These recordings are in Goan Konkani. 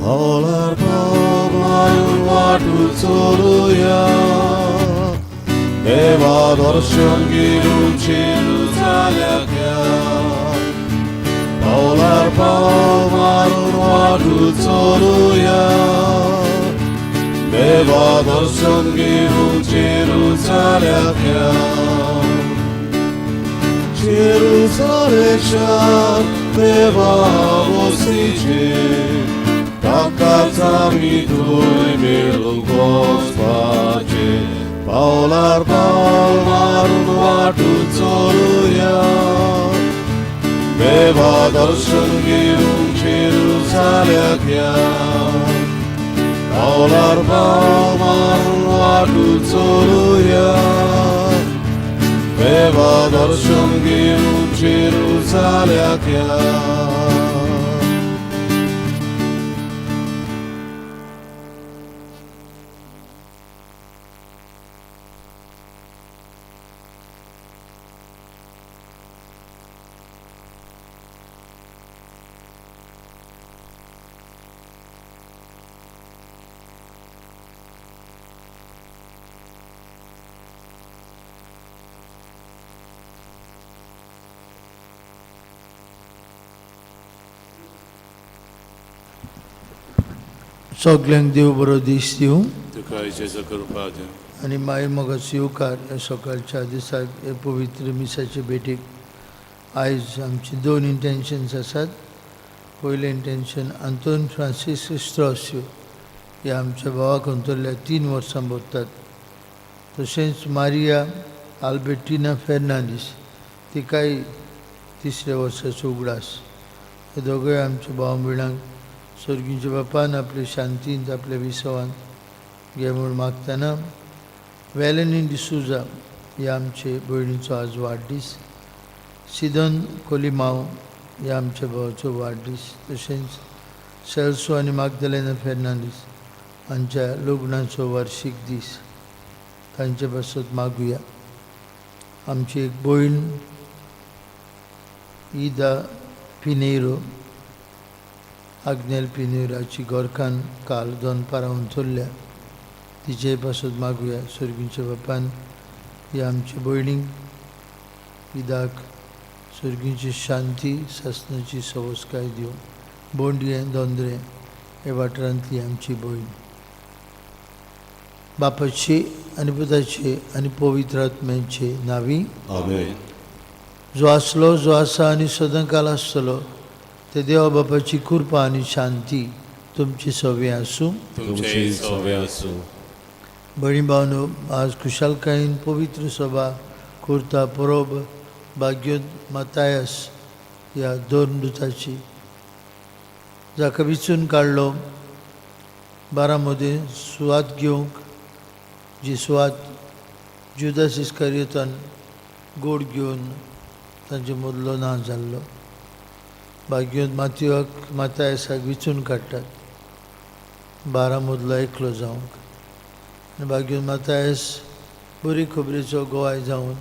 पावलार पाव मारून वाटू चलुया, देवा दर्शन घेवन जेरुजाल्याक या. पावलार पाव मारून वाटू चलुया, देवा दर्शन घेवन जेरुजाल्याक या. जेरुजालेच्या देवा वस्तीचे, ताकाच आमी थंय मेळूंक वचपाचें. पावलार पावल मारून वाटू चलुया, देवा दर्शन घेवन जेरुजाल्याक या. पावलार पावल मारून वाटू चलुया, देवा दर्शन घेवन जेरुजाल्याक या. सगल्यांक देव बरो दीस दिवं. तुका जेजू कृपा दिवं. आनी मागीर म्हाका स्विकार ह्या सकाळच्या दिसाक हे पवित्र मिसाचे भेटीक. आयज आमची दोन इंटेन्शन्स आसात. पयलें इंटेन्शन आंतोन फ्रांसीस स्ट्रॉस्यो ह्या आमच्या भावाक अंतरल्या 3 वर्सां भरतात. तशेंच मारिया आल्बर्टिना फेर्नांडीस तिकाय तिसऱ्या वर्साचो उगडास. हे दोगूय आमच्या भाव भयणांक सर्गीच्या बापान आपले शांतींत आपल्या विसवान घे म्हूण मागतना, वेलनी डिसूजा ह्या आमचे भयणीचो आज वाडदीस, सिदन कोलिमाव ह्या आमच्या भावाचो वाडदीस, तशेंच सेल्सो आनी मागदलेना फेर्नांडीस हांच्या लग्नाचो वार्शीक दीस, तांचे पासत मागुया. आमची एक भयण ईदा पिनेरो, आग्नेल पिनेराची घरकान्न काल दनपारां उंचरल्या, तिचे पासत मागुया. सर्गीच्या बापान ही आमचे भयणीक ईदाक सर्गीची शांती सासणाची सवस्काय दिवं. बोंडयें दोंद्रें हे वाठारांतली आमची भयण. बापाची आनी पुताची आनी पवित्र आत्म्याचे नांवी. आमेन. जो आसलो, जो आसा आनी सदांकाल आसतलो ते देवा बापाची कृपा आनी शांती तुमची सवी आसूं. तुमचे सवे आसूं. भयणी भावनो, आज खुशालकायेन पवित्र सभा करता परब भाग्योत मातायस ह्या दोन दुताची, जाका विचून काडलो 12 मदीं सुवात घेवंक, जी सुवात जुदास इस्कारियोतान गोड घेवन तांचे मदलो ना जाल्लो. भाग्योत मातयोक मातायसाक विचून काडटात 12 मदलो एकलो जावंक, आनी भाग्योत मातायस बरी खबरेचो गोवाय जावन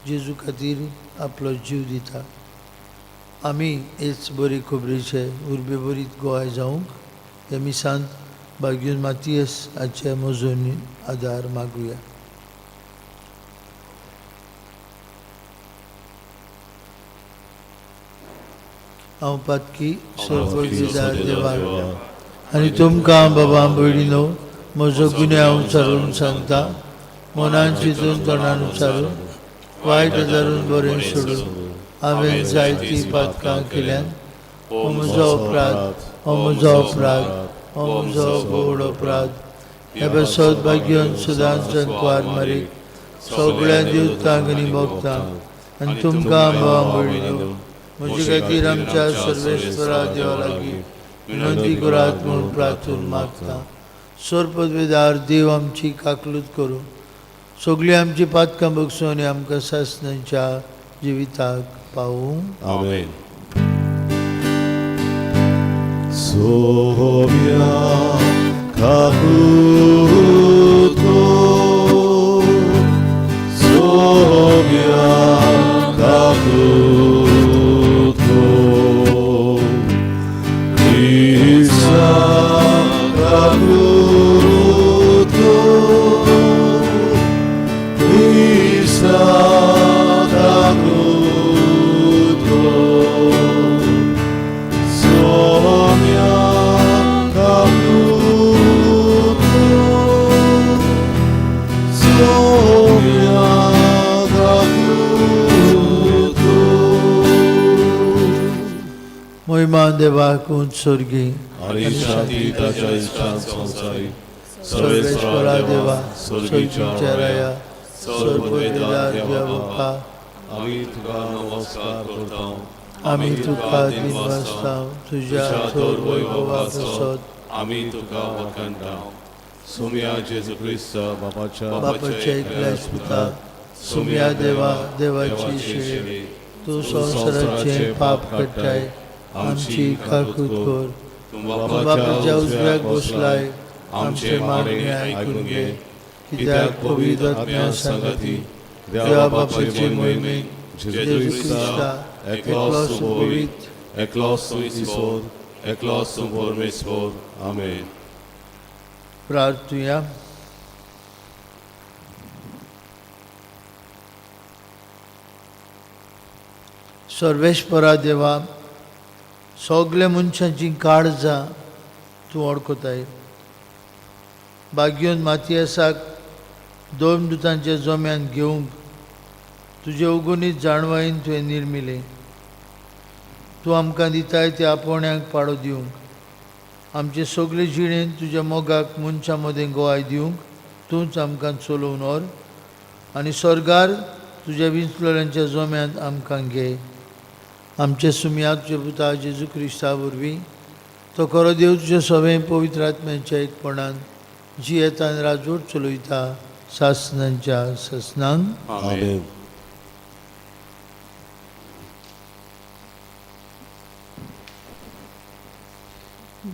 जेजू खातीर आपलो जीव दिता. आमी हेच बरी खबरेचे उर्बे बरीत गोवाय जावंक हे मिसांत भाग्योत मातयस हाचे मोजोनी आदार मागुया. हांव पातकी सर्वजिदार देवा आनी तुमकां बाबा भयणीनो म्हजो गुन्यांव उचारून सांगता, मनान चिंतून तोंडान उचारून वायट धरून बरें सोडून हांवें जायतीं पातकां केल्यान. हो म्हजो अपराध, हो म्हजो अपराध, हो म्हजो व्हड अपराध. हे बसत भाग्योन सदांच कुवार मारीक सगळ्या देवतांक आनी भक्तांक आनी तुमकां बाबा भयणीनो म्हजे खातीर आमच्या सर्वेश्वरा देवा लागीं विनंती करात म्हूण प्रार्थून मागता. सर्पदवेदार देव आमची काकलूत करूं, सगळीं आमची पातकां बगसूं आनी आमकां सासणाच्या जिविताक पावूं. आमेन. सोम्या काकुतो, सोम्या काकुतो, क्रिस्तान. मोहिमा देवाक उत्सर्गी आनी शांती ताच्या इश्टान संवसारी सर्वेश्वरा देवा स्वर्गीच्या स्वर्गीच्या राया सर्ववेदा सर्ववेदा बापा आमी तुका नमस्कार करता आमी तुका दिनवासता तुज्या थोर वैभवा पासत आमी तुका वखणटा सोमया जेजू क्रिस्त बापाच्या बापाच्या एकल्याच पुता सुम्या देवा देवाची शिळे तूं संवसाराचें पाप काडटाय आमची काकूत कर तूं तूं बापाच्या उजव्याक बसलाय आमचे मागणे आयकून घे कित्याक पवित्र आत्म्या सांगाती देवा बापाचे मोहिमेक जेजू क्रिस्ता एकलो सुपवीत एकलोच तूं इसोर एकलोच तूं परमेश्वर. आमेन. प्रार्थुया. सर्वेश्वरा देवा, सगल्या मनशांची काळजां तूं वळखताय. बागयोन मातयेसाक दोन दुतांच्या जोम्यान घेवंक तुजे उगुनीत जाणवायेन तुवें निर्मिलें. तूं आमकां दिताय त्या आपोवण्याक पाडो दिवंक, आमचे सगळे जिणेंत तुज्या मोगाक मनशां मदें गोवाय दिवंक तूंच आमकां चलोवन व्हर आनी स्वर्गार तुज्या विंचलोल्यांच्या जोम्यांत आमकां घे. आमचे सुमया तुज्या पुता जेजू क्रिस्ता वरवीं, तो खरो देव तुज्या सवें पवित्र आत्म्याच्या एकपणान जियेता आनी राजवट चलयता सासनांच्या सासनांक. आमेन. आमेन.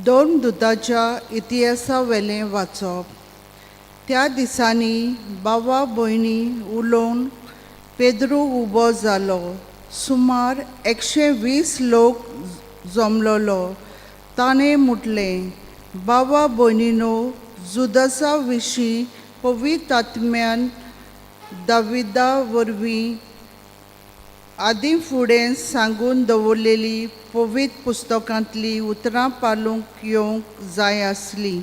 दोन दुताच्या इतिहासा वेलें वाचप. त्या दिसांनी बाबा भयणी उलोवन पेद्रू उबो जालो. सुमार 120 लोक जमलोलो. ताणें म्हटलें, बाबा भयणीनो, जुदासा विशीं पवित्र आत्म्यान दाविदा वरवीं आदीं फुडें सांगून दवरलेली पवित्र पुस्तकांतलीं उतरां पालूंक येवंक जाय आसलीं.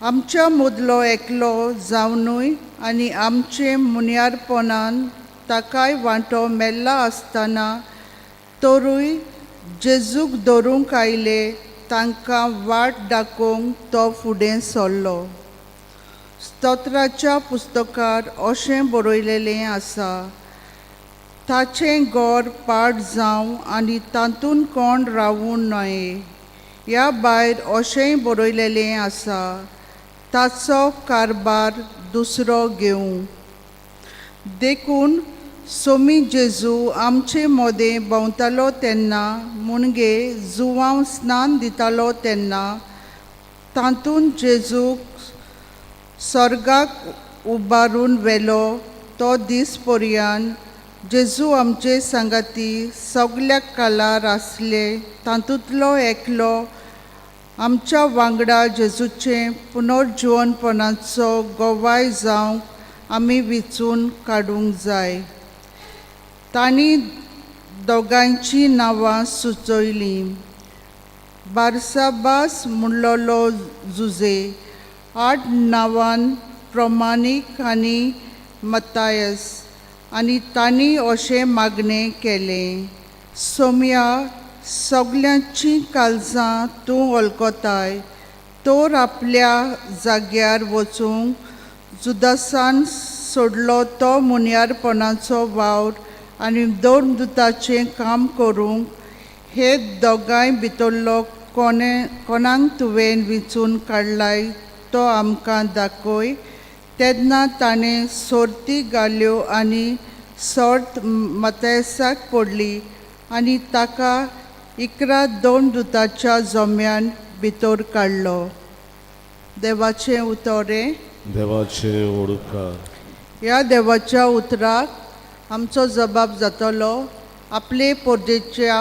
आमच्या मदलो एकलो जावनूय आनी आमचे मुन्यारपणान ताकाय वांटो मेल्ला आसतना तरूय जेजूक धरूंक आयले तांकां वाट दाखोवंक तो फुडें सरलो. स्तोत्राच्या पुस्तकार अशें बरयलेलें आसा, ताचें गोर पाड जावं आनी तातूंत कोण रावूं नये. ह्या भायर अशेंय बरयलेलें आसा, ताचो कारबार दुसरो घेवं. देखून सोमी जेजू आमचे मदें भोंवतालो तेन्ना, मुणगे जुवांव स्नान दितालो तेन्ना, तातूंत जेजूक स्वर्गाक उबारून व्हेलो तो दीस पर्यान जेजू आमचे सांगाती सगल्या कालार आसले. तातूंतलो एकलो आमच्या वांगडा जेजूचें पुनर्जिवनपणाचो गोवाय जावंक आमी विचून काडूंक जाय. तांणी दोगांयचीं नांवां सुचयलीं, बारसाबास म्हणलोलो जुजे 8 नांवान प्रमाणीक आनी मतायस. आनी तांणी अशें मागणें केलें, सोम्या, सगल्यांचीं काळजां तूं वळखताय, तर आपल्या जाग्यार वचूंक जुदासान सोडलो तो मुन्यारपणाचो वावर आनी दोन दुताचें काम करूंक हे दोगांय भितरलो कोणाक तुवें विंचून काडलाय तो आमकां दाखय. तेन्ना ताणें सोर्ती घाल्यो आनी सोर्त मतेसाक पडली आनी ताका 11 दोन दुताच्या जोम्यान भितर काडलो. देवाचें उतरें. देवाचे ओडकार. ह्या देवाच्या उतराक आमचो जबाब जातलो. आपले पोरजेच्या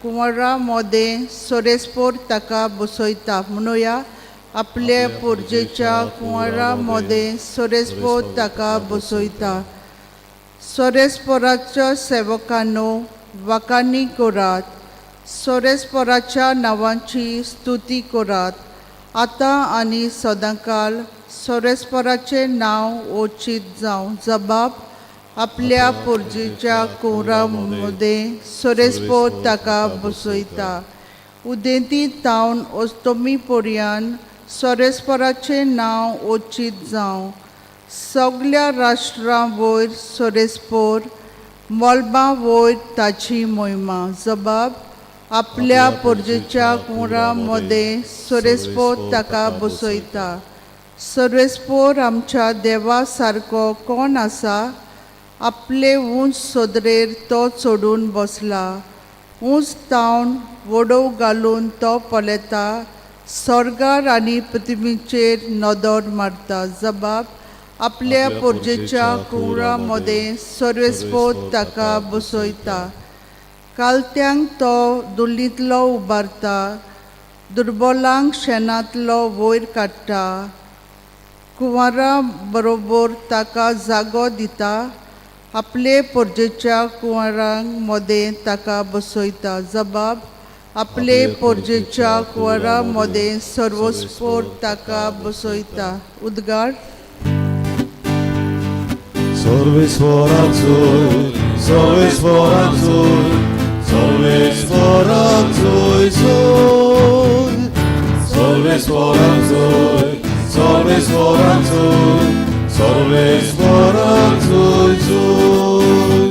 कुंवरा मोदें सोरेस्पोर ताका बसयता. म्हणुया, आपले पोरजेच्या कुंवरा मोदें सोरेस्पोर ताका बसयता. सोरेस्पोराच्या सेवकांनो वाकानी करात, सोरेस्पोराच्या नांवाची स्तुती करात. आतां आनी सदांकाल सोरेस्पोराचें नांव ओचीत जावं. जबाब, आपल्या पोरजेच्या कुंवरा मदें सोरेस्पोर ताका बसयता. उदेंती तावन अस्तमी पर्यान सोरेस्पराचें नांव ओचीत जावं. सगल्या राष्ट्रां वयर सोरेस्पोर, मळबा वयर ताची मोहिमा. जबाब: आपल्या पोरजेच्या कुंवरा मदें सोरेस्पोर ताका बसयता. सर्वेस्पोर आमच्या देवा सारको कोण आसा? आपले उंच सोदरेर तो चडून बसला. उंच तावन वडोव घालून तो पळयता, स्वर्गार आनी पृथ्वीचेर नदर मारता. जबाब: आपल्या पोरजेच्या कुंवरा मदें सर्वेस्पोर ताका बसयता. कालत्यांक तो दुल्लींतलो उबारता, दुर्बलांक शेणांतलो वयर काडटा. कुंवरा बरोबर ताका जागो दिता, आपले पोरजेच्या कुंवरांक मदें ताका बसयता. जबाब: आपले पोरजेच्या कुंवरा मदें सर्वस्पोर ताका बसयता. उद्गार. सर्वेस्वराचोय, सर्वेस्वराचोय, सर्वेस्वराचोय सोय. सर्वेस्वराचोय, सर्वेस्वराचोय, सर्वेस्वराचोय सोय.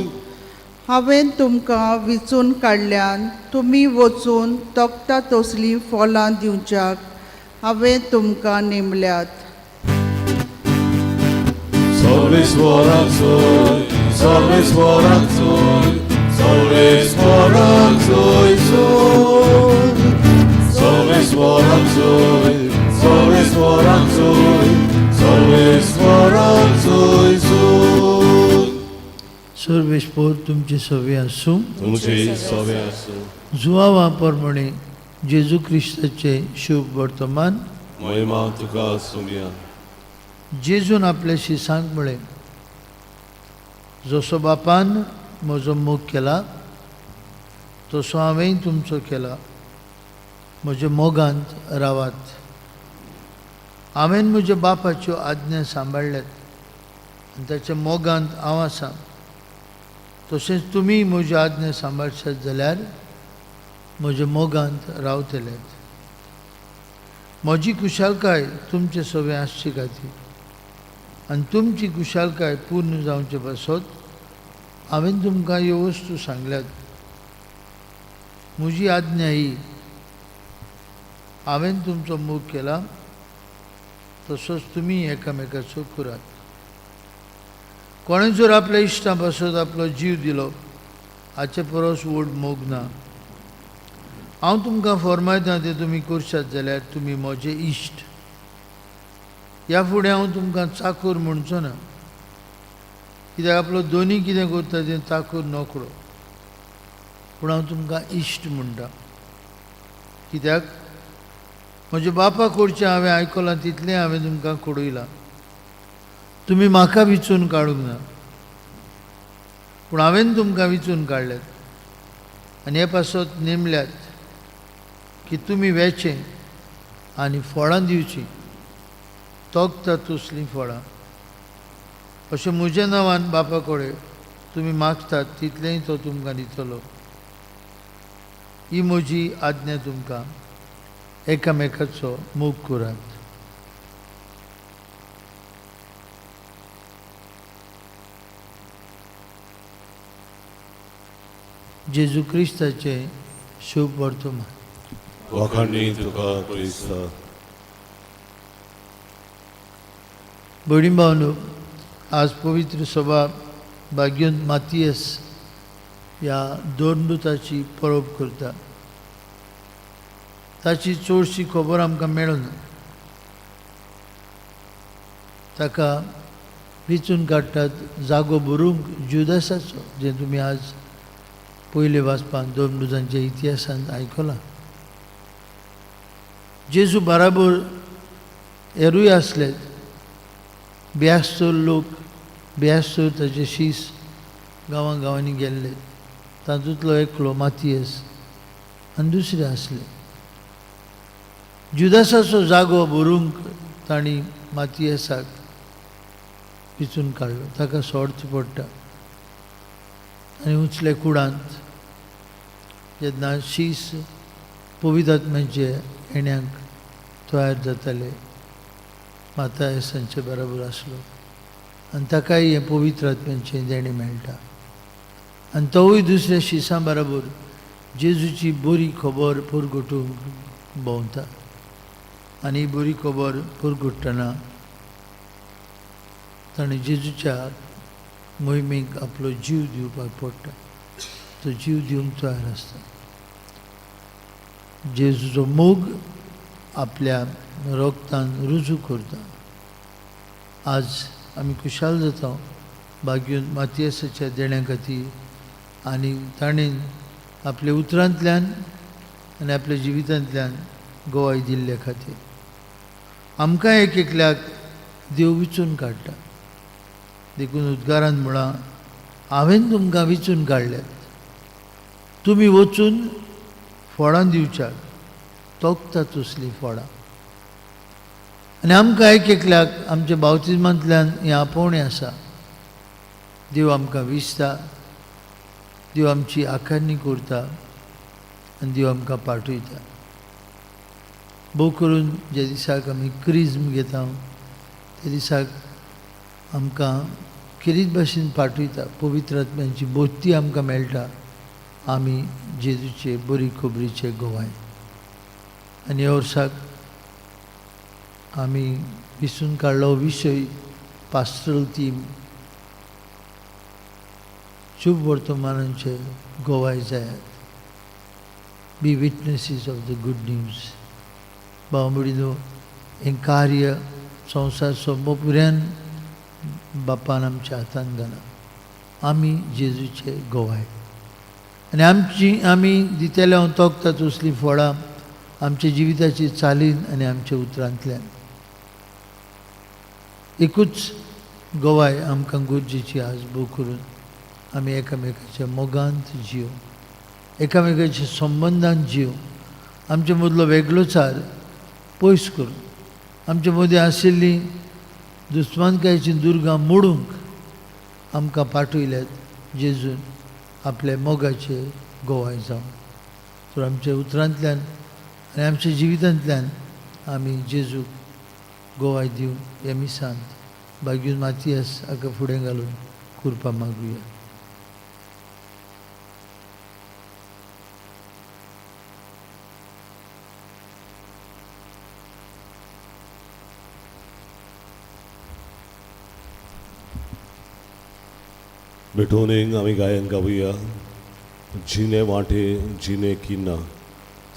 हांवें तुमकां विचून काडल्यान तुमी वचून तोखता तसलीं फळां दिवच्याक हांवें तुमकां नेमल्यात. सर्वेस्वराचोय, सर्वेस्वराचोय, सर्वेस्वराचोय सोय. सर्वेस्वराचोय, सर्वेस्वराचोय, सर्वेस्वराचोय सोय. सर्वेस्पोर तुमचे सवे आसूं. तुमचे सवे आसूं. जुवावा प्रमाणे जेजू क्रिस्ताचे शुभ वर्तमान. महिमा तुका आसुया. जेजून आपल्या शिसांक म्हळें, जसो बापान म्हजो मोग केला तसो हांवेंय तुमचो केला. म्हज्या मोगांत रावात. हांवें म्हज्या बापाच्यो आज्ञा सांबाळ्ळ्यात आनी ताच्या मोगांत हांव आसा. तशेंच तुमी म्हज्यो आज्ञा सांबाळशात जाल्यार म्हज्या मोगांत रावतले. म्हजी खुशालकाय तुमचे सवें आसचे खातीर आनी तुमची खुशालकाय पूर्ण जावचे पासत हांवें तुमकां ह्यो वस्तू सांगल्यात. म्हजी आज्ञा ही, हांवें तुमचो मोग केला तसोच तुमी एकामेकाचो करात. कोणें जर आपल्या इश्टां पासत आपलो जीव दिलो हाचे परस व्हड मोग ना. हांव तुमकां फर्मायता तें तुमी करशात जाल्यार तुमी म्हजे इश्ट. ह्या फुडें हांव तुमकां चाकूर म्हणचो ना, कित्याक आपलो दोनी कितें करता तें चाकूर नकळो. पूण हांव तुमकां इश्ट म्हणटा, कित्याक म्हज्या बापा कडचें हांवें आयकलां तितलें हांवें तुमकां कळयलां. तुमी म्हाका विचून काडूंक ना, पूण हांवें तुमकां विचून काडल्यात आनी हे पासत नेमल्यात की तुमी वेचें आनी फळां दिवचीं, तोखता तसलीं फळां. अशें म्हज्या नांवान बापा कडेन तुमी मागतात तितलेंय तो तुमकां दितलो. ही म्हजी आज्ञा तुमकां, एकामेकाचो मोग करात. जेजू क्रिस्ताचें शुभ वर्तमान. वाखाणी तुका क्रिस्ता. भयणी भावनो, आज पवित्र सभा भाग्योंत मातियस ह्या दोन दुताची परब करता. ताची चडशी खबर आमकां मेळना. ताका विचून काडटात जागो भरूंक जुदासाचो, जें तुमी आज पयले वाचपांत दोन दुतांच्या इतिहासांत आयकलां. जेजू बराबर हेरूय आसले, ब्यास्तर लोक, ब्यास्तर ताचे शीस गांवां गांवांनी गेल्ले. तातूंतलो एकलो मातियस आनी दुसरे आसले. जुदासाचो जागो भरूंक तांणी मातियसाक विचून काडलो. ताका सोडचो पडटा आनी उंचले कुडांत जेन्ना शीस पवित्र आत्म्याचे येण्याक तयार जाताले मातायसांचे बरोबर आसलो आनी ताकाय हें पवित्र आत्म्याचें देणें मेळटा आनी तोवूय दुसऱ्या शिसां बरोबर जेजूची बरी खबर पुरगुटूंक भोंवता आनी ही बरी खबर पुरगुट्टना ताणें जेजूच्या मोहिमेक आपलो जीव दिवपाक पडटा. तो जीव दिवंक तयार आसता. जेजूचो मोग आपल्या रोगतान रुजू करता. आज आमी खुशाल जाता बागयून मातयेसाच्या देण्या खातीर आनी ताणें आपल्या उतरांतल्यान आनी आपल्या जिवितांतल्यान गवाय दिल्ले खातीर. आमकां एक एकल्याक देव विचून काडटा. देखून उद्गारान म्हळां, हांवें तुमकां विचून काडल्यात, तुमी वचून फळां दिवच्याक, तोखता तसलीं फळां. आनी आमकां एक एकल्याक आमच्या बावतिज्मांतल्यान हें आपोवणें आसा. देव आमकां विसता, देव आमची आकारणी करता आनी देव आमकां पाठयता. भोव करून ज्या दिसाक आमी क्रिज्म घेता त्या दिसाक आमकां खेरीत भाशेन पाठयता. पवित्र आत्म्यांची बोत्ती आमकां मेळटा. आमी जेजूचे बरी खबरीचे गोवाय. आनी ह्या वर्साक आमी विसून काडलो विशय पास्ट्रल थीम, शुभ वर्तमानांचे गोवाय जायात, be witnesses of the good news. भाव भयणीनो, हें कार्य संवसार सोंपोपुऱ्यान बापान आमच्या हातान घालां. आमी जेजूचे गोवाय आनी आमची आमी दितले हांव तोखता तसलीं फळां आमच्या जिविताची चालीन आनी आमच्या उतरांतल्यान. एकूच गवाय आमकां गरजेची आज भोव करून आमी एकामेकाच्या मोगांत जिव, एकामेकाच्या संबंदान जिव, आमचे मदलो वेगळोचार पयस करून आमचे मदीं आशिल्लीं दुस्मानकायेचीं दुर्गां मोडूंक आमकां पाठयल्यात जेजून आपल्या मोगाचे गोवाय जावन. तर आमच्या उतरांतल्यान आनी आमच्या जिवितांतल्यान आमी जेजूक गोवाय दिवन ह्या मिसांत बागीन मातयस हाका फुडें घालून कुरपा मागुया. भेटोवणेक आमी गायन गावया जिने वांटे जिने किन्ना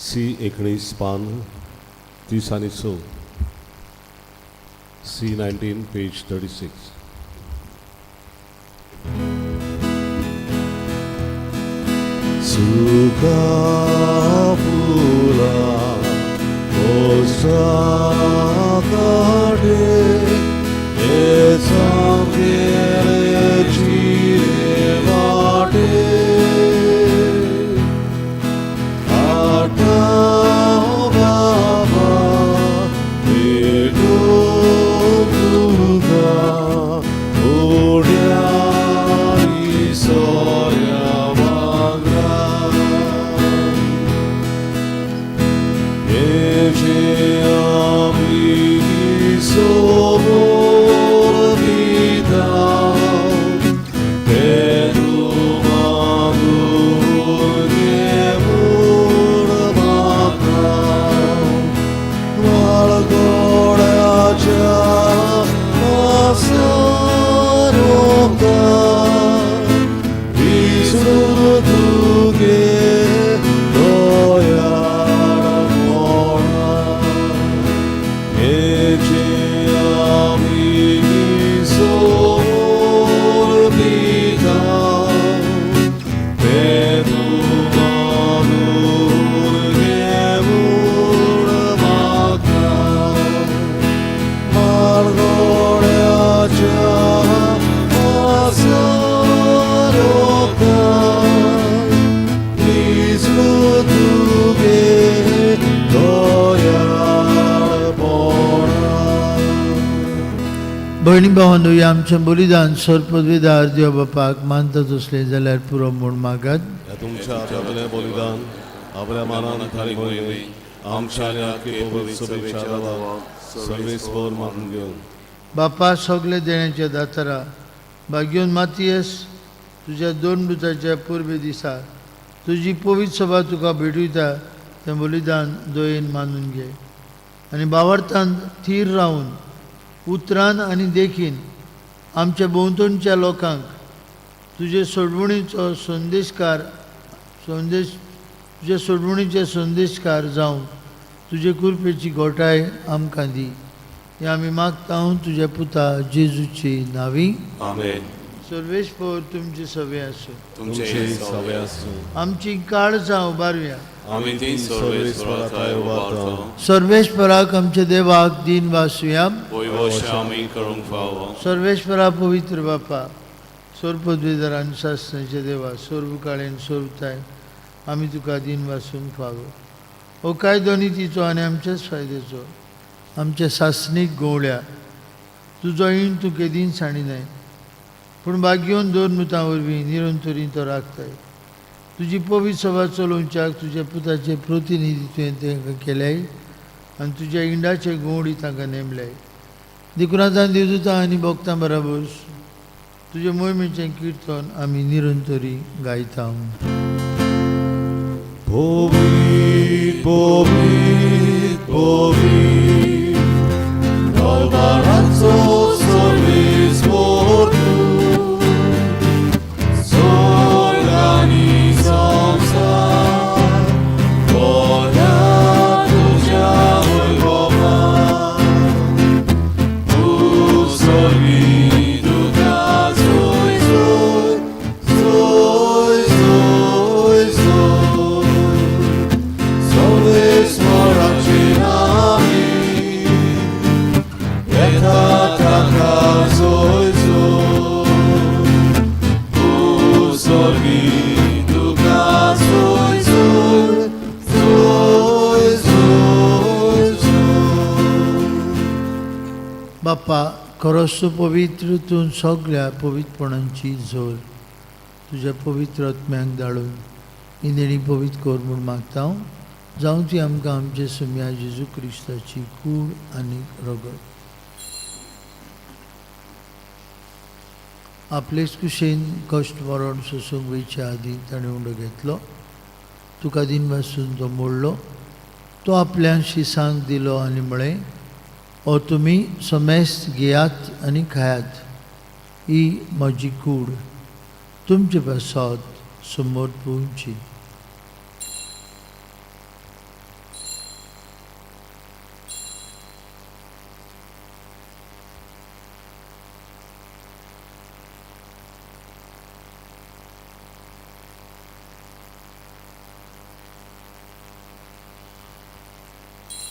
सी 19 पान 30 आनी 6, सी 19 पेज 36. सुका फुला काडे भयणी भावांनो, ह्या आमचें बलिदान आपल्या मानान थारी मोहिमे आमच्या आनी आख्खे पवित्र सभेच्या नांवान सर्वेस्पर मागून घेवन. बापा सगळे देण्याच्या दातारा भाग्योन मातयेस तुज्या दोन मृताच्या पुर्वे दिसा तुजी पवित्र सभा तुका भेटयता तें बलिदान दयेन मानून घे आनी बावडतान थीर रावन उतरान आनी देखीन आमच्या भोंवतणच्या लोकांक तुजे सोडवणीचो संदेशकार संदेश तुजे सोडवणीचे संदेशकार जावन तुजे कृपेची घोटाय आमकां दी. हें आमी मागता तुज्या पुता जेजूची नावी. आमेन. सर्वेस्पर तुमचे सवे आसूं. तुमचे तुमचे सवे आसूं. आमची काळजां उबारुया. आमी ती सर्वेस्परा थाय उबारता. सर्वेस्पराक आमच्या देवाक दीन वासुया. वयवश आमी करूंक फावो. सर्वेस्परा पवित्र बापा सर्वपदवीधर आनी शास्त्रांच्या देवा सर्व काळेन सर्वताय आमी तुका दीन वासूंक फावो. हो कायदो नितीचो आनी आमच्याच फायद्याचो आमच्या सासणीक गवळ्या तुजो ईण तूं केदीन सांडिनाय पूण भाग्योन दोन मुतां वरवीं निरंतरी तो राखताय. तुजी पवित्र सभा चलोवच्याक तुज्या पुताचे प्रतिनिधी तुवें तांकां केल्याय आनी तुज्या इंडाचे गवळी तांकां नेमल्याय. देखून आतां देवदूतां आनी भक्तां बराबर तुजे मोहिमेचें किर्तन आमी निरंतरी गायता. पवित्र पवित्र पवित्र दरबाराचो सर्वेस्पर तूं, स्वर्ग आनी संवसार भरल्या तुज्या वैभवान. तूं सर्वी तुका जोय जोय जोय जोय जोय सर्वेस्पराचे नामी येता ताका जोय जोय. तूं सर्वी तुका जोय जोय जोय जोय जोय. बाप्पा खरोच तूं पवित्र तूं सगळ्या पवित्रपणांची जोर तुज्या पवित्र आत्म्याक धाडून ही देणी पवित्र कर म्हूण मागता हांव. जावं ती आमकां आमचे सुम्या जेजू क्रिस्ताची कूड आनी रगत. आपलेच कुशेन कश्ट मरण सोसूंक वयच्या आदीं ताणें उंडो घेतलो. तुका दीन वासून तो मोडलो. तो आपल्या शिसांक दिलो आनी म्हळें, हो तुमी समेस्त घेयात आनी खायात. ही म्हजी कूड तुमचे पासत समोर पोवची.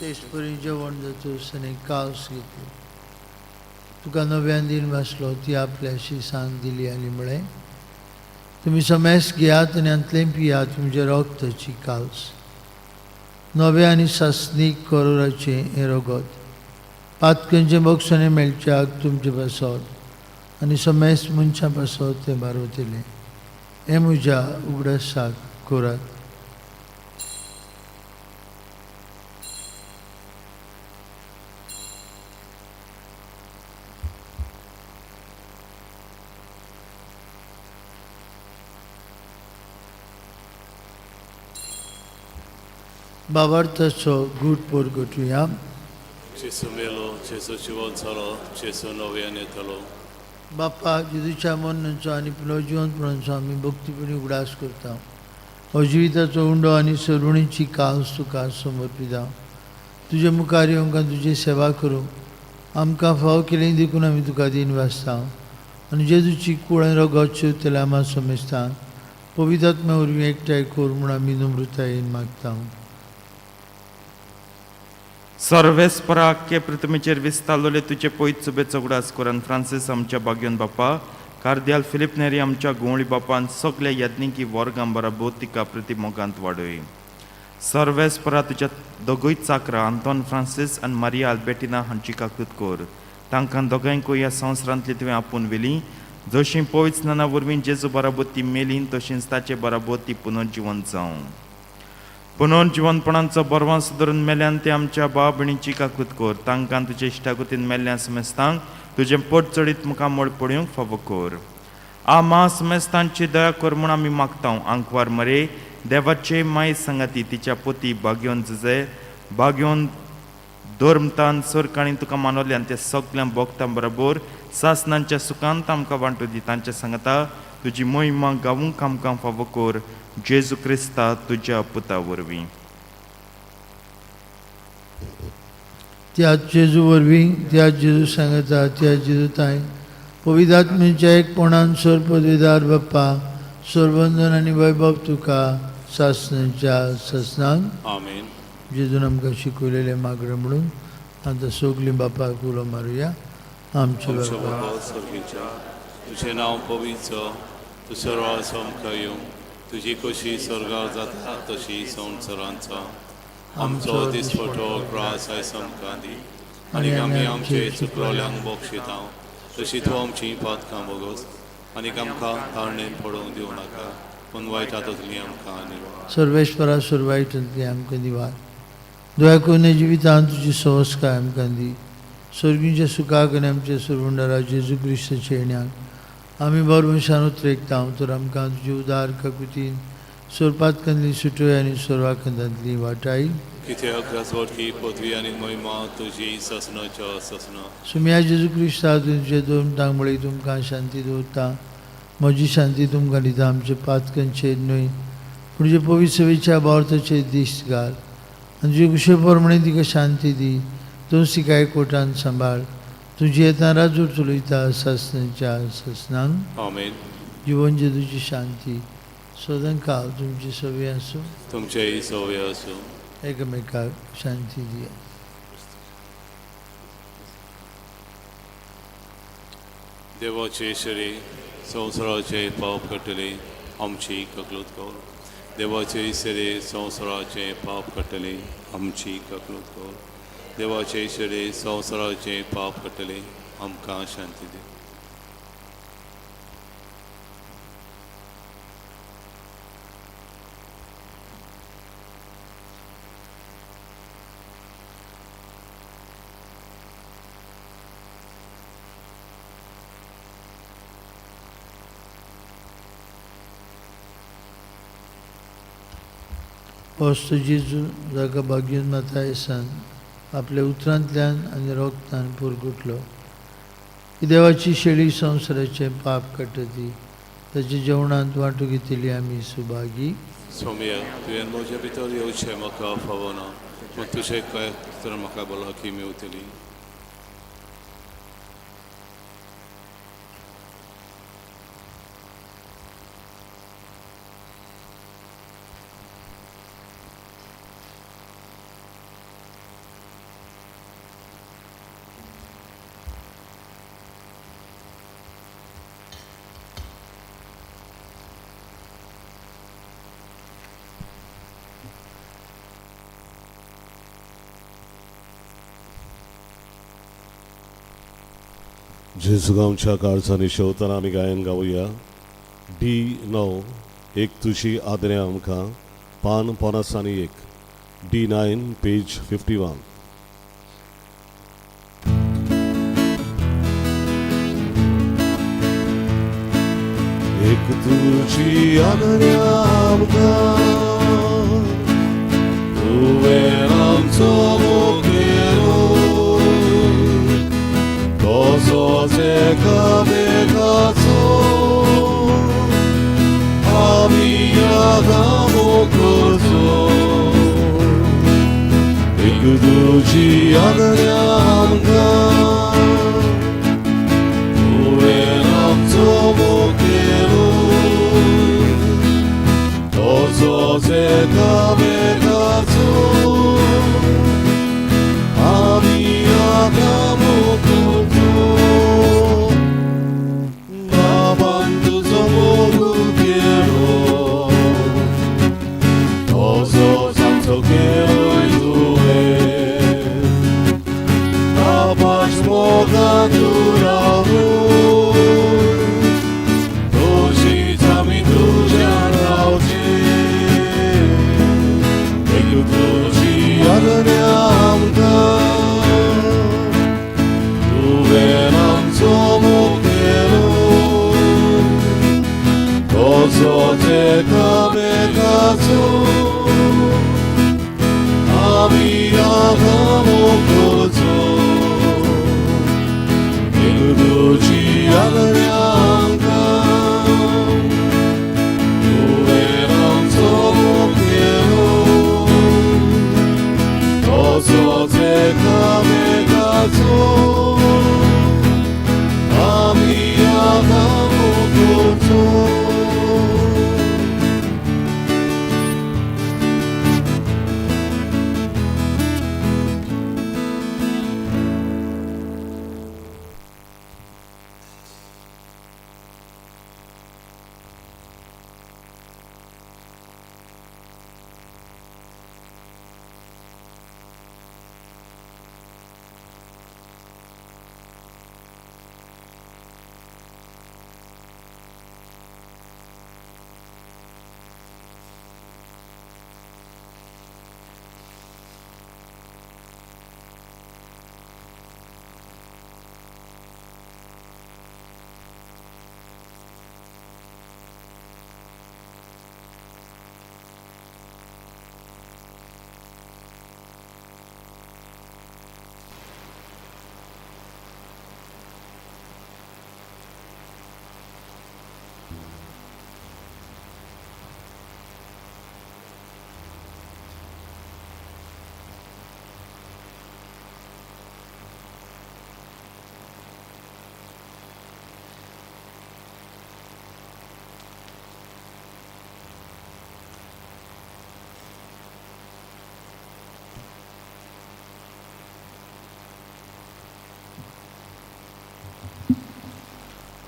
तेच परी जेवण जातूच आनी कावस घेतली. तुका नव्यान दीन वाचलो ती आपल्याशी सांग दिली आनी म्हळें, तुमी समेस्त घेयात आनी हांतलें पियात. तुमच्या रगताची कावस नव्या आनी सासणीक करोराचें हें रगत पातकांचें बक्षणें मेळच्याक तुमचे पासत आनी समेस्त मनशां पासत तें बारवतलें. हें म्हज्या उगडासाक करात. बाबार्थाचो गूट परगटुया. जेजू मेलो, जेजू जिवन जालो, जेजू नव्यान येतलो. बाप्पा जेजूच्या मरणाचो आनी पुनर्जिवनपणाचो आमी भक्तीपणी उगडास करता. हो जिविताचो उंडो आनी सरुणीची कास तुका समर्पिता. तुजे मुखार येवंक आनी तुजी सेवा करूंक आमकां फावो केली देखून आमी तुका दीन वाचता. आनी जेजूची कूड आनी रगत शिवतल्या आमा समेस्तांक पवित्र आत्म्या वरवीं एकठांय कर म्हूण आमी नम्रतायेन मागता. सर्वेस्परा आख्खे पृथ्वीचेर विस्तारलेले तुजे पयत सुबेचो उगडास करून फ्रांसीस आमच्या बाग्योन बापा, कार्दियाल फिलीप नेरी आमच्या गोंवळी बापान सगल्या यज्ञिकी वर्गां बराबर तिका प्रतिमोगांत वाडय. सर्वेस्परा तुज्या दोगूय चाकरां आंतोन फ्रांसीस आनी मारिया आल्बेटिना हांची काकूत कर. तांकां दोगांयकूय ह्या संवसारांतली तुवें आपून व्हेली. जशी पवित्र स्नाना वरवीं जेजू बराबर ती मेली तशींच ताचे बराबर ती पुनर्जिवन जावं. पुनर्जिवनपणांचो बरवांस धरून मेल्यान ते आमच्या भाव भयणीची काकूत कर. तांकां तुजे इश्टागतीन मेल्ल्या समेस्तांक तुजें पोट चडीत मुखामळ पळोवंक फावो कर. आ मा समेस्तांची दया कर म्हूण आमी मागता. आंकवार मरे देवाचे माय सांगाती तिच्या पोती बागयोन जुजे बागयोन धर्मतान सरकाणी तुका मानवल्यान ते सगळ्या भोगतां बरोबर सासनांच्या सुखांत आमकां वांटू दी. तांच्या सांगता तुजी महिमा गावूंक आमकां फावो कर. जेजू क्रिस्ता तुज्या पुता वरवीं. त्या जेजू वरवीं, त्या जेजू सांगता, त्या जेजू ताय पवित्र एकपणान सर पदवीदार बाप्पा सरबंधन आनी वैभव तुका सासनाच्या सासनान. आमेन. जेजून आमकां शिकयलेलें मागणें म्हणून आतां सगलीं बापाक उलो मारुया. आमच्या आमच्या बापा बापा सर्गीच्या, तुजें नांव पवित्र जावं, तुजो राज आमकां येवं, तुजी कशी स्वर्गार जाता तशी संवसारांत जावं. आमचो दिसपटो ग्रास आयज आमकां दी आनी आमी आमचे चुकलोल्यांक बक्षिता तशी तूं आमची पातकां बोगस आनी आमकां ताळणेन पडोवंक दिवं नाका, पूण वायट हातांतली आमकां निवार. सर्वेश्वरा सुरवायटंतली आमकां दिवार दया करून जिवितांत तुजी संस्कार आमकां दी. सर्गीच्या सुखाक आनी आमच्या सुरवंडरा जेजू क्रिस्ताच्या येण्याक आमी बरवशान उतरेकता. तर आमकां तुजी उदार काकुतीन सोरपातकांतली सुटोय आनी सोरवाखंदांतली वाटाय. कित्याक राजवटकी पदवी आनी महिमा तुजी सासणाच्या सासणा. सुम्या जेजू क्रिस्ता तुमचे दोन तांगमुळे तुमकां शांती दवरता. म्हजी शांती तुमकां दिता. आमचे पातकांचेर न्हय पूण जे पवित्र सवेच्या भावार्थाचेर दिश्ट घाल आनी तुजे कुशे प्रमाणे तिका शांती दी. तूं तिका कोटान सांबाळ. तुजी येता राजूर चलयता सासणाच्या सासणांक. आमेन. जिवन जेजूची शांती सदां काळ तुमची सवी आसूं. तुमचेय सवय आसूं. एकामेकाक शांती दिया. देवाचे शरीर संवसाराचे पाप काडटले आमची ककलूत कर. देवाचे शरीर संवसाराचे पाप काडटले आमची ककलूत कर. देवाचे शरीर संवसाराचे पाप काडटले आमकां शांती दी. पोस्त जेजू जाका भाग्यून माता येसान आपल्या उतरांतल्यान आनी रोगतान पुरगुटलो ही देवाची शेळी संवसाराचें पाप काडटा ती ताच्या जेवणांत वांटू घेतली आमी सुभागी. सोम्या, तुवें म्हज्या भितर येवचें म्हाका फावना, पूण तुजें काय तर म्हाका भलायकी मेवतली. जेजू आमच्या काळजांनी शेवतना आमी गायन गावया. डी 9 एक तुजी आदऱ्या आमकां, पान 51, D9 page 51. एक तुजी आदऱ्या आमकां, तुवें आमचो मुखेलो, तसोच एकामेकाचो आमी आदामो करचो. एक तुजी आदऱ्या आमकां, तुवें आमचो मुखेलो, तसोच एकामेकाचो आमी आदामो करचो. बाबान तुजो मोग केलो, तसोच आमचो केलोय तुवें. बाबाच मोगान तूं रावून, तशीच आमी तुज्यान रावचें. मोगाचो आमी आगामो करचो तुजी आज्ञा आमकां तुवें आमचो मुखेलो तसोच एकामेकाचो आमी आगामो करचो.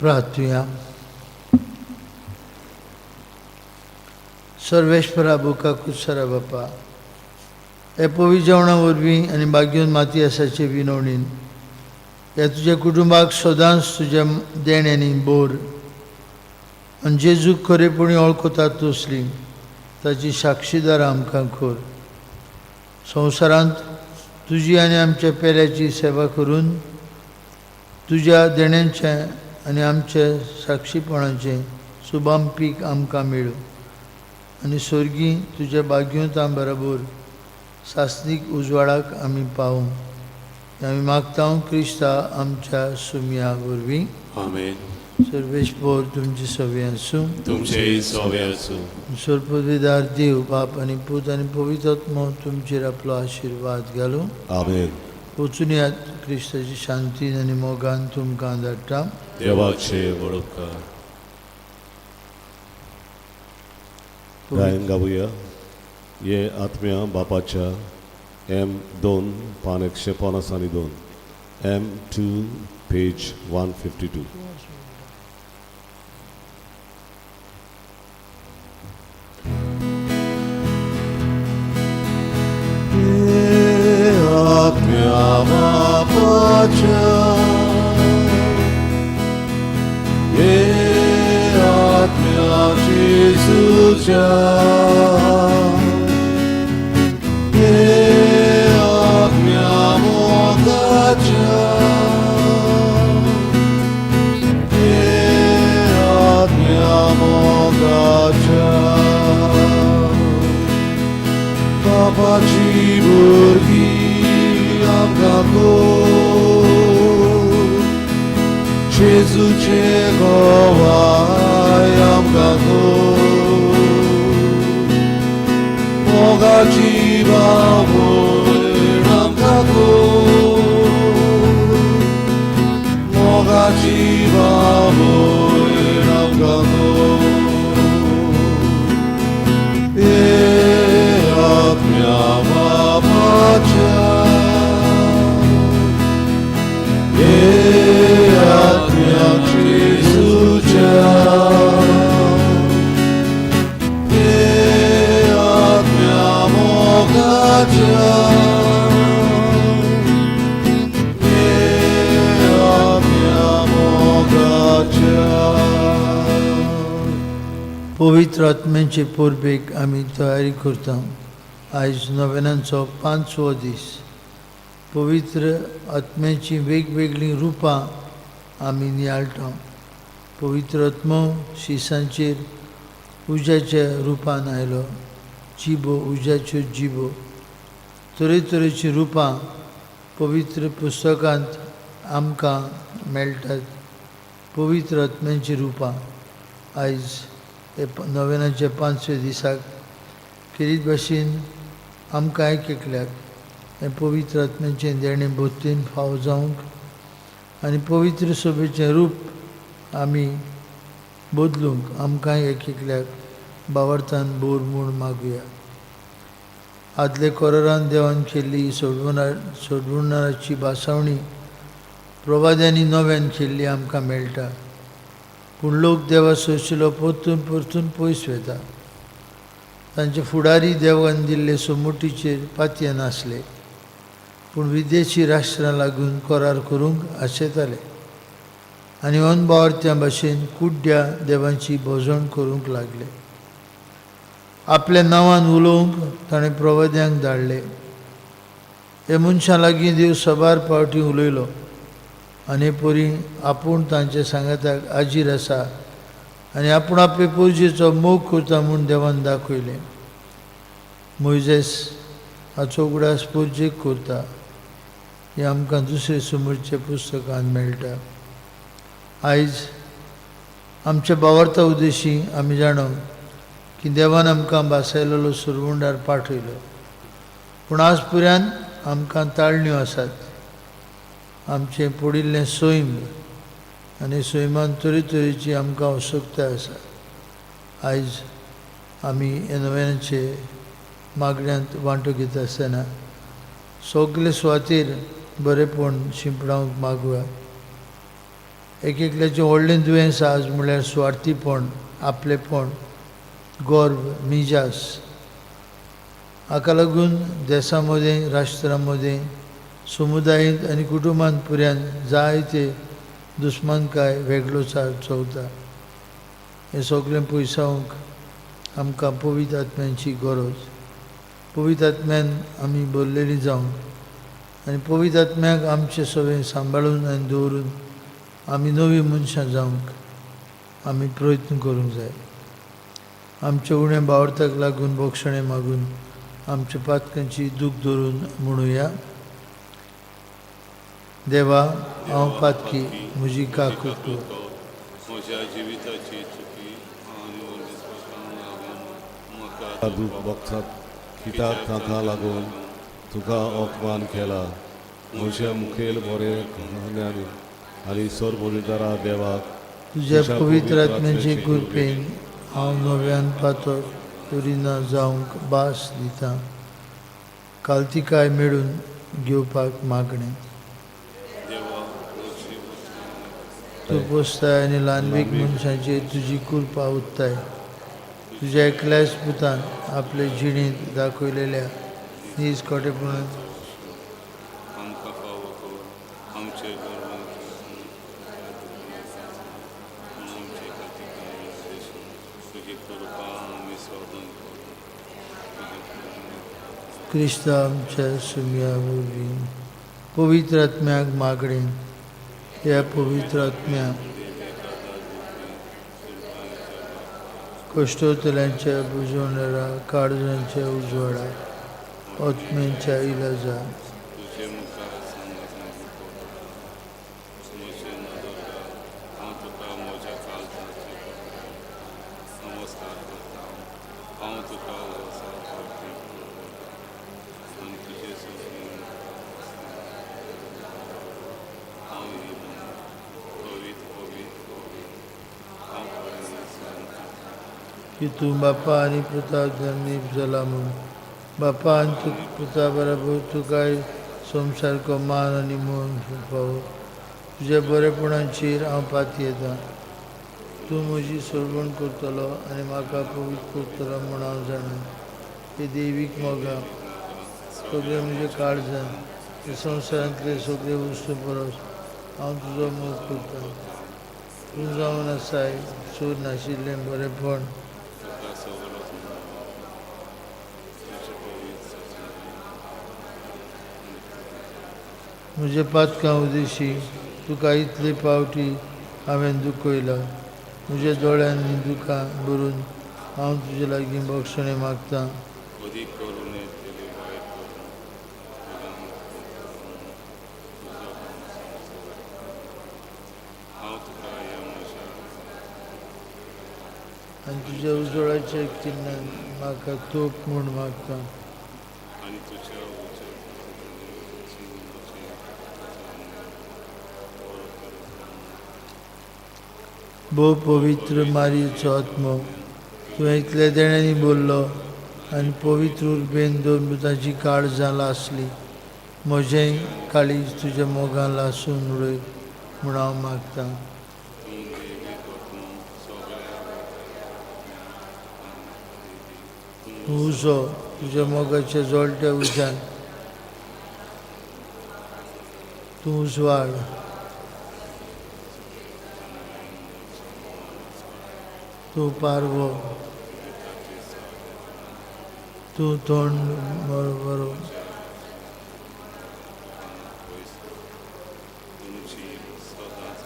प्रार्थुया. सर्वेश्वरा बुका कुसरा बापा, हे पवी जेवणा वरवीं आनी बागेवन मातयासाचे विनवणीन ह्या तुज्या कुटुंबाक सदांच तुज्या देण्यांनी बोर आनी जेजूक खरेपणी वळखतात तसली ताची साक्षीदार आमकां कर. संवसारांत तुजी आनी आमच्या पेल्याची सेवा करून तुज्या देण्यांचें आनी आमच्या साक्षीपणाचें सुबाम पीक आमकां मेळूं आनी सर्गी तुज्या बागेवतां बरोबर सासणीक उजवाडाक आमी पावूं. आमी मागता क्रिस्ता आमच्या सुमया वरवीं. आमेन. सर्वेस्पर तुमची सवी आसूं. तुमचेय सवे आसूं. सर्वपविदार देव बाप आनी पूत आनी पवित्र आत्मो तुमचेर आपलो आशिर्वाद घालूं. आमेन. वचून यात, क्रिस्ताची शांतीन आनी मोगान तुमकां धाडटा. देवाचे वळखा. गायन गावया ये आत्म्या बापाच्या, एम 2 पान 152, M2 page 152. आत्म्या बापाच्या, ये आत्म्या जेजूच्या, ये आत्म्या मोगाच्या, ये आत्म्या मोगाच्या, बापाची भुरगीं आमकां कर, जेजूचे गवाय आमकां कर, मोगाची बावय आमकां कर, मोगाची बावय आमकां कर. ये आत्म्या बापाच्या, ये आत्म्या जेजूच्या, ये आत्म्या मोगाच्या, ये आत्म्या मोगाच्या. पवित्र आत्म्याचे परबेक आमी तयारी करता. आयज नव्यानांचो 5वो दीस. पवित्र आत्म्याचीं वेगवेगळीं रुपां आमी नियाळटा. पवित्र आत्मो शिसांचेर उज्याच्या रुपान आयलो. जिबो, उज्याच्यो जिबो, तरेतरेचीं रुपां पवित्र पुस्तकांत आमकां मेळटात। पवित्र आत्म्यांचीं रुपां आयज हे नव्यानाच्या पांचव्या दिसाक खेरीत भाशेन आमकां एक एकल्याक हें पवित्र आत्म्याचें देणें भोतीन फाव जावंक आनी पवित्र सभेचें रूप आमी बदलूंक आमकां एक एकल्याक बावडतान बोर म्हूण मागुया। आदले कोरारान देवान केल्ली सोडवणाराची भासावणी प्रवाद्यांनी नव्यान केल्ली आमकां मेळटा, पूण लोक देवा सोंशिलो परतून परतून पयस वता। तांचे फुडारी देवान दिल्ले सोमोटीचेर पातये नासले, पूण विदेशी राष्ट्रां लागून करार करूंक आशेताले आनी अनबावर्त्यां भाशेन कुड्ड्या देवांची भोजवण करूंक लागले। आपल्या नांवान उलोवंक ताणें प्रवाद्यांक धाडले। हे मनशां लागीं देव सबार फावटी उलयलो आनी परी आपूण तांचे सांगाताक आजीर आसा आनी आपूण आपले पुजेचो मोग करता म्हूण देवान दाखयलें। मोयजेस हाचो उगडास पुजेक करता हें आमकां दुसरे समोरच्या पुस्तकांत मेळटा। आयज आमच्या बावर्ता उद्देशी आमी जाणो की देवान आमकां भासायलेलो सुरवुंडार पाठयलो, पूण आज पुऱ्यान आमकां ताळण्यो आसात। आमचें पडिल्लें सैम आनी सैमान तरेतरेची आमकां आवश्यकताय आसा। आयज आमी हे नव्याचे मागण्यांत वांटो घेता आसतना सगळे सुवातेर बरेपण शिंपडावंक मागुया। एक एकल्याचें व्हडलें दुयेंस आज म्हणल्यार सुवार्थीपण, आपलेपण, गर्व, मिजास। हाका लागून देसां मदें, राष्ट्रां मदें, समुदायेंत आनी कुटुंबांत पुऱ्यान जायते दुस्मानकाय वेगळोचार चलता। हें सगळें पयसावंक आमकां पवित्र आत्म्यांची गरज। पवित्र आत्म्यान आमी भरलेली जावंक आनी पवित्र आत्म्याक आमचें सगळें सांबाळून आनी दवरून आमी नवीं मनशां जावंक आमी प्रयत्न करूंक जाय। आमच्या उण्या बावडताक लागून बोगसणें मागून आमच्या पातकांची दूख धरून म्हणुया, देवा हांव पातकी, म्हजी काकूट कर। म्हज्या जिविताची चुकी आनी म्हाका दूख भोगतात कित्याक ताका लागून तुका अपमान केला। म्हज्या मुखेल बरें कहण्यानी आनी सरबोलीदारा देवाक तुज्या पवित्र आत्म्याचे कृपेन हांव नव्यान पातळ करिना जावंक भास दिता। कालतिकाय मेळून घेवपाक मागणें। तूं पोसताय आनी ल्हानवीक मनशांचेर तुजी कृपा उत्ताय। तुज्या एकल्याच पुतान आपले जिणेंत दाखयलेल्या नीज खोटेपणान आमकां फावो कर आमचे आमचे खातीर तुजी कृपा आमी सोदून क्रिस्ता आमच्या सुम्या वरवीं पवित्र आत्म्याक मागणें। ह्या पवित्र आत्म्या कश्टोतल्यांच्या बुजवणारा, काळजांच्या उजवाडा, आत्म्यांच्या इलाजा। तुजे मुखार सांगत म्हजें नदर हांव तुका म्हज्या काळजाची नमस्कार करता। हांव तुका आनी तुजे सुशेन हांव पवित्र पवित्र पवित्र हांव सांगता। की तूं बापा आनी पुता धर्मीप जाला म्हूण बापा आनी तूं पुता बराबर तुकाय संवसारको मान आनी मोन फावो। तुज्या बरेपणाचेर हांव पातयेतां। तूं म्हजी सोडवण करतलो आनी म्हाका पवित्र करतलो म्हूण हांव जाणा। हे देवीक मोगा सगळे म्हजे काळजान हे संवसारांतले सगळे वस्तू परस हांव तुजो मोग करतां। तूं जावन आसाय सूर नाशिल्लें बरेपण। तुका सगळो तुजे पवित्र म्हज्या पातकां उदेशी तुका इतले पावटी हांवें दुखयला। म्हज्या दोळ्यांनी दुकां भरून हांव तुजे लागीं बक्षणें मागतां। अदीक करून तेली वायट करून तुज्या तुजो हांव तुका ह्या म्हज्या आनी तुज्या उजवाडाच्या किरणान म्हाका तोप म्हूण मागता. आनी तुज्या उज्या भोव पवित्र मारयेचो आत्मो, तुवें इतल्या देण्यांनी बोल्लो आनी पवित्र उर्बेन दोन भुतांची काळजां लासली. म्हजें काळीज तुज्या मोगान लासून उडय म्हूण हांव मागतां. तूं देवी आत्मो सगळ्या तूं उजो तुज्या मोगाच्या जळट्या उज्यान, तूं उजवाड, तूं पारवो, तूं तोंड बरो, तुमची सदांच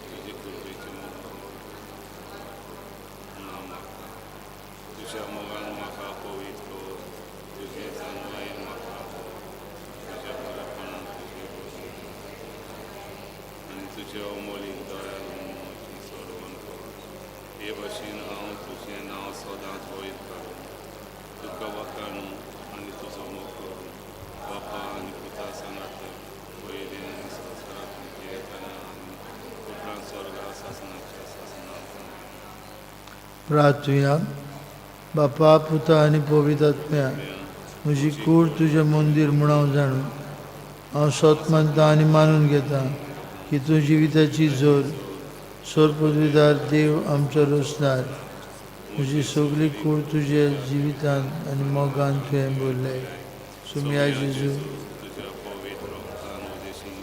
तुजे कृपेचे म्हाका तुज्या मोगान म्हाका पवित्र कर, तुजे जाणवायेन म्हाका कर, तुज्या बरेपणान तुजे बसून आनी तुज्या अमोलीक दयान म्हजी सोडवण कर. हे भाशेन हांव तुजें नांव सदांच वयर काडूं, तुका वाखाणू आनी तुजो मोग करूं. बापा आनी पुता सांगात पयलीं आनी संवसारांत जियेतना आनी उपरांत स्वर्गा सासणाच्या सासणांत. प्रार्थुया. बापा, पुता आनी पवित्र आत्म्या, म्हजी कूड तुजें मंदीर म्हूण हांव जाणू. हांव सत मानता आनी मानून घेता की तूं जिविताची जोर, सोर पदवीदार देव आमचो रोसदार. म्हजी सगली कूड तुज्या जिवितान आनी मोगान तुवें भरले. सुमया जेजू, तुज्या पवित्र रगतान उदेशीं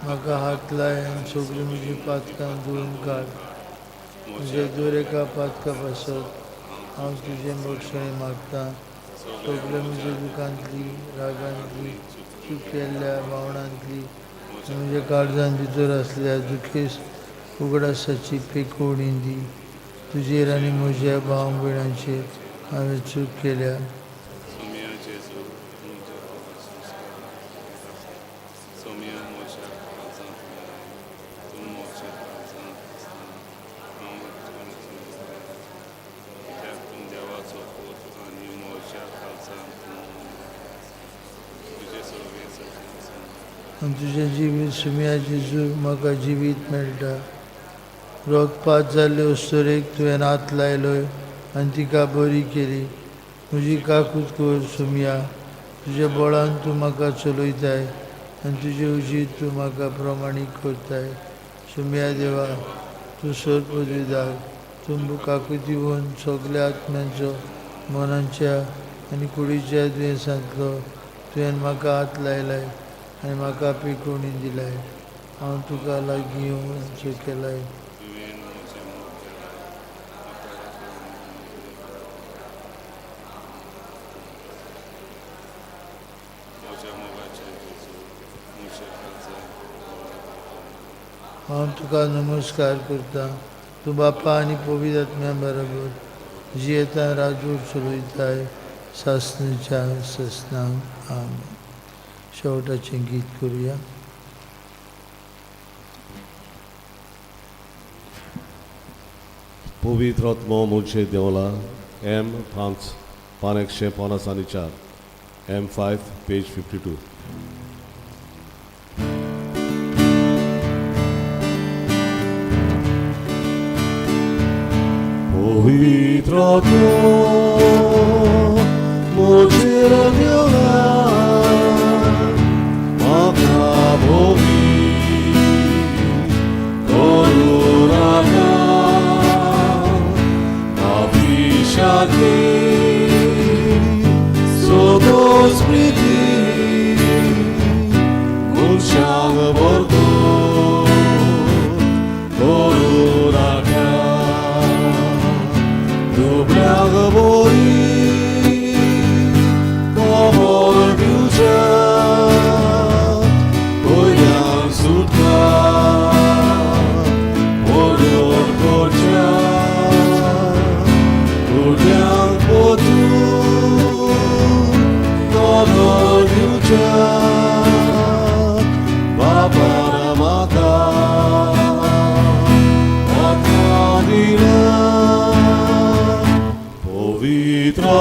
म्हाका हात लाय आनी सगळीं म्हजीं पातकां धुवन काड. म्हज्या दर एका पातका पासत हांव तुजें बक्षणें मागतां. सगळे म्हज्या दुखांतली, रागांतली, चूक केल्ल्या भावनांतली आनी म्हज्या काळजान भितर आसल्या दुखेस्त उगडासाची पेकोवणी दी. तुजेर आनी म्हज्या भाव भयणांचेर हांवें चूक केल्या. सोम्या जेजू, म्हज्या संस्कार सोम्या, म्हज्या काळजांत आय. तूं म्हज्या काळजांत आसतना हांव कित्याक तूं देवाचो पूत आनी म्हज्या काळजांत तूं तुजें सगळें सगळें आसा. आनी तुजें जिवीत सुम्या जेजू म्हाका जिवीत मेळटा. रगपात जाल्ले अस्तुरेक तुवें हात लायलो आनी तिका बरी केली. म्हजी काकूत कर सुमया. तुज्या बळान तूं म्हाका चलयताय आनी तुजे उजीत तूं म्हाका प्रमाणीक करताय. सुमया देवा, तूं सर पदवीदार, तूं काकूत दिवन सगल्या आत्म्यांचो, मनाच्या आनी कुडीच्या दुयेंसांतलो तुवें म्हाका हात लायलाय आनी म्हाका पिकोवणी दिलाय. हांव तुका लागीं येवंचो केलाय. तुवें म्हजें मोग केलां, म्हाका म्हज्या मोगाचे जेजू, म्हज्या काळजांत. हांव तुका नमस्कार करता. तूं बापा आनी पवित्र आत्म्या बरोबर जियेता, राजवट चलयताय सासणाच्या सासणाक. आमेन. शेवटाचें गीत करुया. पवित्र आत्मो मुळशे देवला, एम 5, पान 154, M 5, page 52. पवित्र आत्मो म्हजेर देवला, म्हाका पवित्र करूं नाका. अभिषाके सोदो स्मृती मनशाक बरतो करूं नाका. दुबळ्याक बरी खबर दिवच्या.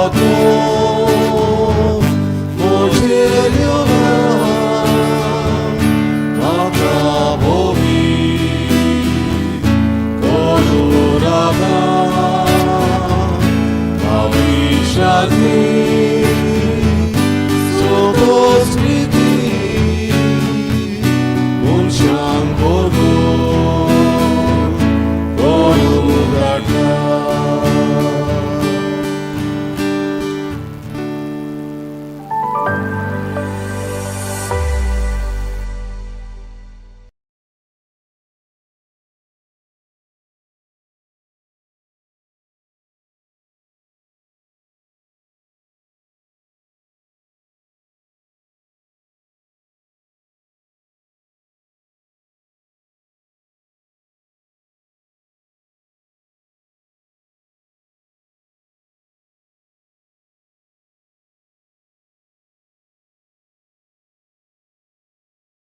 तूं.